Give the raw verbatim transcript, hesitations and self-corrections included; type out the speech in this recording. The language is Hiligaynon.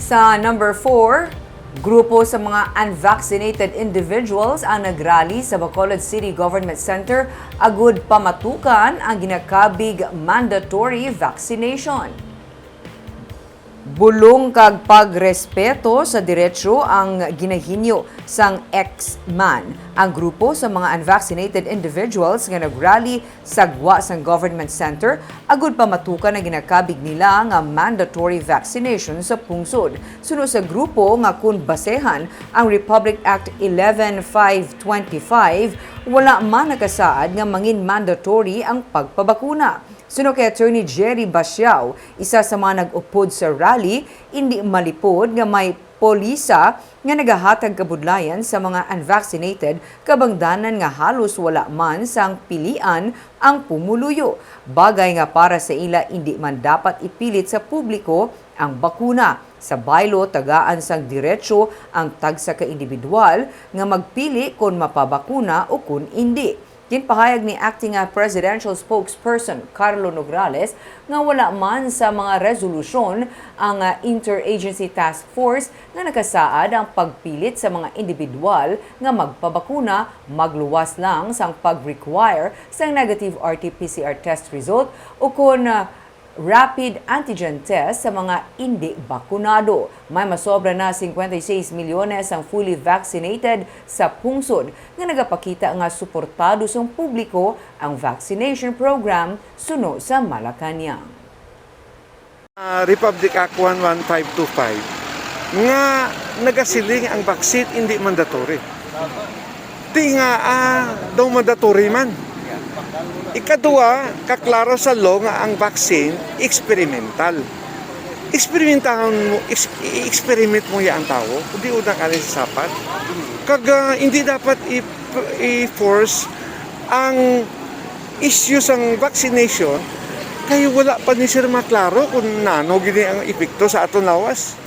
Sa number four, grupo sa mga unvaccinated individuals ang nagrally sa Bacolod City Government Center agud pamatukan ang ginakabig mandatory vaccination. Bulong kag pagrespeto sa diretsyo ang ginahinyo sang X-MAN, ang grupo sa mga unvaccinated individuals nga nagrally sa gwa sang Government Center agud pamatukan ang ginakabig nila nga mandatory vaccination sa pungsod. Suno sa grupo nga kun basehan ang Republic Act eleven five twenty-five, wala man nakasaad nga mangin mandatory ang pagpabakuna. Suno kay Attorney Jerry Basiao, isa sa mga nag-upod sa rally, indi malipod nga may polisa nga nagahatag kabudlayan sa mga unvaccinated, kabangdanan nga halos wala man sang pilian ang pumuluyo, bagay nga para sa ila indi man dapat ipilit sa publiko ang bakuna. Sa baylo, tagaan sang diretsyo ang tagsa ka indibidwal nga magpili kon mapabakuna o kon indi. Ginpahayag ni Acting, ah, Presidential Spokesperson Carlo Nograles nga wala man sa mga resolusyon ang, ah, Interagency Task Force nga nakasaad ang pagpilit sa mga indibidwal nga magpabakuna, magluwas lang sang pag-require sang negative R T P C R test result o kon, ah, rapid antigen test sa mga indi bakunado. May masobra na cincuenta y seis milyones ang fully vaccinated sa pungsod nga nagapakita nga suportado sang publiko ang vaccination program suno sa Malacañang. Ah, Republic Act one one five two five nga nagasiling ang vaccine hindi mandatory. Di nga, ah, daw mandatory man. Ikaduha, kaklaro sa law nga ang vaccine experimental. Eksperimentahon mo, ex- i-experiment mo ya ang tawo, di una ka rin sapat. Kag ah, hindi dapat i- i-force ang issue sang vaccination kay wala pa ni sir maklaro kung nano gini ang epekto sa aton lawas.